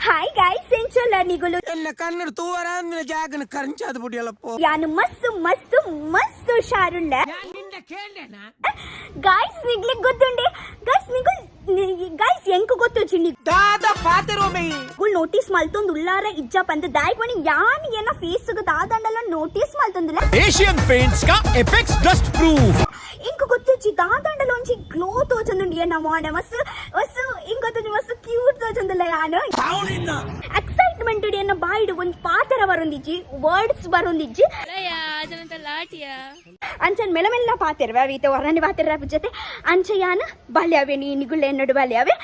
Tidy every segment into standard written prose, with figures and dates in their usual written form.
Hi guys, ಎಂಚಲ್ಲ ನಿಗುಲು? ಎಲ್ಲ ಕನ್ನಡ ತೂವರ ಅಂದ್ರೆ ಜಾಗನ ಕರಂಚಾದ ಬುಡಿಯಲ್ಲಪ್ಪ. ಯಾನು ಮಸ್ತ್ ಮಸ್ತ್ ಮಸ್ತ್ ಹುಷಾರುಳ್ಳ. ಗಾಯ್ಸ್, ನಿಗ್ಲಿಗ್ ಗೊತ್ತುಂಡೆ ಗಾಯ್ಸ್, ನಿಗುಲ್ ಗಾಯ್ಸ್ ಎಂಕ್ ಗೊತ್ತುಜಿ. ದಾದ ಪಾತೆರೋಮೆ. ನಿಗುಲ್ ನೋಟಿಸ್ ಮಲ್ತೊಂದು ಉಲ್ಲಾರ ಇಜ್ಜ ಪಂದ್. ದಾಯ್ ಪಣಿ ಯಾನ್ ಏನ ಫೇಸ್ ದಾದಂಡಲ ನೋಟಿಸ್ ಮಲ್ತೊಂದುಲ್ಲ. ಏಷಿಯನ್ ಪೇಂಟ್ಸ್ ಕಾ ಎಪೆಕ್ಸ್ ಡಸ್ಟ್ ಪ್ರೂಫ್. ಇಂಕ್ ಗೊತ್ತುಜಿ, ದಾದಂಡಲ ಒಂಜಿ ಗ್ಲೋ ತೋಜೊಂದುಂಡು ಏನ ಮೋನೆ. ಮಸ್ತ್ ಮಸ್ತ್ ಇಂಕ್ ಗೊತ್ತುಜಿ, ಮಸ್ತ್ ಕ್ಯೂಟ್ ತೋಜೊಂದುಲ್ಲ ಯಾನು. ಎಕ್ಸೈಟ್ಮೆಂಟ್ ಎನ್ನ ಬಾಯಿಡು ಒಂಜಿ ಪಾತೆರ ಬರೊಂದಿಜ್ಜಿ, ವರ್ಡ್ಸ್ ಬರೊಂದಿಜ್ಜಿ. ಅಂಚನ್ ಮೆಲ್ಲ ಮೆಲ್ಲ ಪಾತೆರ್ವೆ ಅವಿತ ಹೊರನೆ ಪಾತೆರ ಜೊತೆ. ಅಂಚ ಯಾನ್ ಬಾಲ್ಯಾವೆ ನೀ ನಿಗುಳ್ಳೆ ಎನ್ನಡು ಬಾಲ್ಯಾವೆ.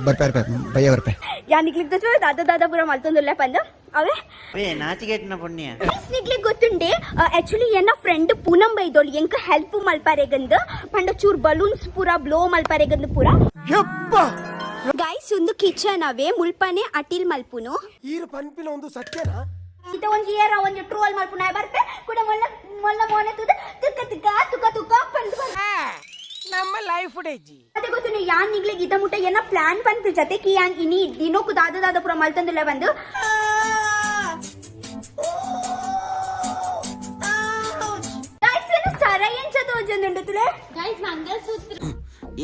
ಬರ್ಪೆ ಬರ್ಪೆ ಭಯ ಬರ್ಪೆ. ಯಾನ್ ನಿಗ್ಲಿಗ್ ತೋಚ ದಾದ ದಾದ ಪೂರ ಮಲ್ತೊಂದುಲ್ಲ ಪಂದ್ ಅವೇ. ಬೇ ನಾಚಿಗೆಟ್ನ ಪುಣ್ಯ. ನಿಗ್ಲಿಗ್ ಗೊತ್ತುಂಡೆ, ಆಕ್ಚುಲಿ ಎನ್ನ ಫ್ರೆಂಡ್ ಪೂನಂ ಬೈದೋಳು ಎಂಕ ಹೆಲ್ಪ್ ಮಲ್ಪಾರೆಗಂದ್ ಪಂಡ, ಚೂರ್ ಬಲೂನ್ಸ್ ಪೂರ ಬ್ಲೋ ಮಲ್ಪಾರೆಗಂದ್ ಪೂರ. ಗಾಯ್ಸ್, ಒಂದು ಕಿಚನ್ ಅವೇ, ಮುಲ್ಪನೆ ಅಟಿಲ್ ಮಲ್ಪುನು. ಈರು ಪನ್ಪಿನ ಒಂದು ಸತ್ಯನಾ? ಇತ್ತ ಒಂಜಿ ಏರ ಒಂಜಿ ಟ್ರೋಲ್ ಮಲ್ಪುನ ಬರ್ಪೆ ಕುಡ ಮೊಲ್ಲ ಮೊಲ್ಲ ಮೋನೆ ತುದ ತುಕ್ಕ ತುಕ್ಕ ತುಕ್ಕ ತುಕ್ಕ ಪಂದ್. ನಮ್ಮ ಲೈಫ್ ಡೇಜಿ. ಅದೇ ಗೊತ್ತು ನೀವು ಯಾನ್ ನಿಗ್ಲಿಗ್ ಇದ ಮುಟ್ಟ ಏನ ಪ್ಲಾನ್ ಬಂತು ಜೊತೆಗೆ ಯಾನ್ ಇನಿ ದಿನಕ್ಕೂ ದಾದ ದಾದ ಪೂರ ಮಲ್ತಂದುಲ್ಲ ಬಂದು. ಗಾಯ್ಸ್, ಏನು ಸರ ಎಂಚ ತೋಜೊಂದುಂಡು ತುಲೆ.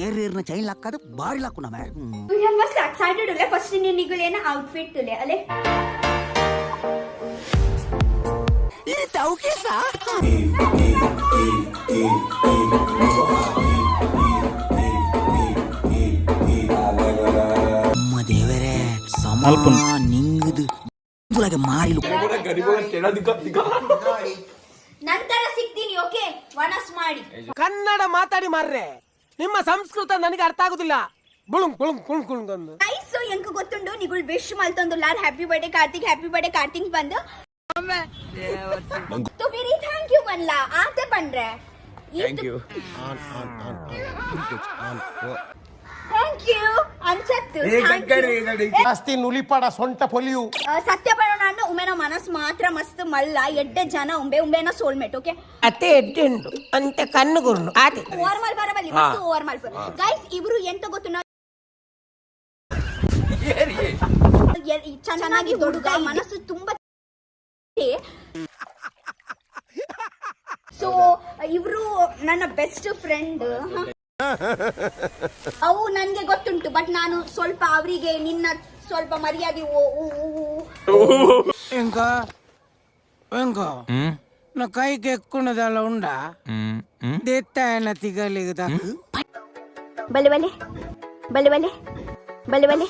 ಏರ್ ಏರ್ನ ಚೈನ್ ಲಾಕ್ಕದು ಬಾರಿ ಲಾಕು ನಮ್ಮ. ಯಾನ್ ಮಸ್ತ್ ಎಕ್ಸೈಟೆಡ್ ಉಲ್ಲೆ. ಫಸ್ಟ್ ನೀನು ನಿಗುಲೇನ ಔಟ್ಫಿಟ್ ತುಲೆ ಅಲೆ. ನಮ್ಮ ದೇವರೇ ಸಮ ನಿಂಗದು ಮಾರಿಲು. ನಂತರ ಸಿಗ್ತೀನಿ, ಓಕೆ? ವನಸ್ ಮಾಡಿ. ಕನ್ನಡ ಮಾತಾಡಿ ಮಾರ್ರೆ, ನಿಮ್ಮ ಸಂಸ್ಕೃತ ನನಗೆ ಅರ್ಥ ಆಗುದಿಲ್ಲ. ಬುಳುಂಗ್ ಬುಳುಂಗ್ ಕುಣ್ ಕುಣ್ ಅಂದು. ಗೈಸ್, ಎಂಕ್ ಗೊತ್ತುಂಡು ನಿಗುಲ್ wish ಮಲ್ತೊಂದುಲ್ಲಾರ್, "happy birthday Karthik, happy birthday Karthik" ಬಂದು. ತೋ ವೆರಿ thank you ಬನ್ಲಾ ಆತೆ ಪಂಡ್ರೆ. Thank you. Thank you ಅಂಚತ್ತು. Thank you. ಜಾಸ್ತಿ ನುಲಿಪಾಡ ಸೊಂಟ ಪೊಲಿಯು. ಸತ್ಯ ಪಡೋಣ, ಉಮೇನ ಮನಸ್ ಮಾತ್ರ ಮಸ್ತ್ ಮಲ್ಲ, ಎಡ್ಡೆ ಜನ ಉಂಬೆ. ಉಂಬೆನ ಸೋಲ್ಮೇಟ್, ಓಕೆ? ಅತ್ತೆ ಎಡ್ಡೆ ಉಂಟು ಅಂತ ಕಣ್ಣು ಗುರುನು ಆತೆ. ಓವರ್ ಮಲ್ಪರ ಬಲ್ಲಿ, ಮಸ್ತ್ ಓವರ್ ಮಲ್ಪ. ಗೈಸ್, ಇವರು ಎಂತ ಗೊತ್ತು ನಾ ಚೆನ್ನಾಗಿ ಹುಡುಗ, ಮನಸ್ಸು ತುಂಬಾ. ಸೊ ಇವರು ನನ್ನ ಬೆಸ್ಟ್ ಫ್ರೆಂಡ್. ಅವು ನನ್ಗೆ ಗೊತ್ತುಂಟು, ಬಟ್ ನಾನು ಸ್ವಲ್ಪ ಅವರಿಗೆ ನಿನ್ನ ಸ್ವಲ್ಪ ಮರ್ಯಾದೆ ಓ ಊ, ಊ, ಊ. ಎಂಕ ಎಂಕ ನಾ ಕೈ ಕೆಕ್ಕುಣದಲ್ಲ ಉಂಡ ದೇತ್ತಾಯನ ತಿಗಲಿಗದ. ಬಲೆ ಬಲೆ ಬಲೆ ಬಲೆ ಬಲೆ ಬಲೆ.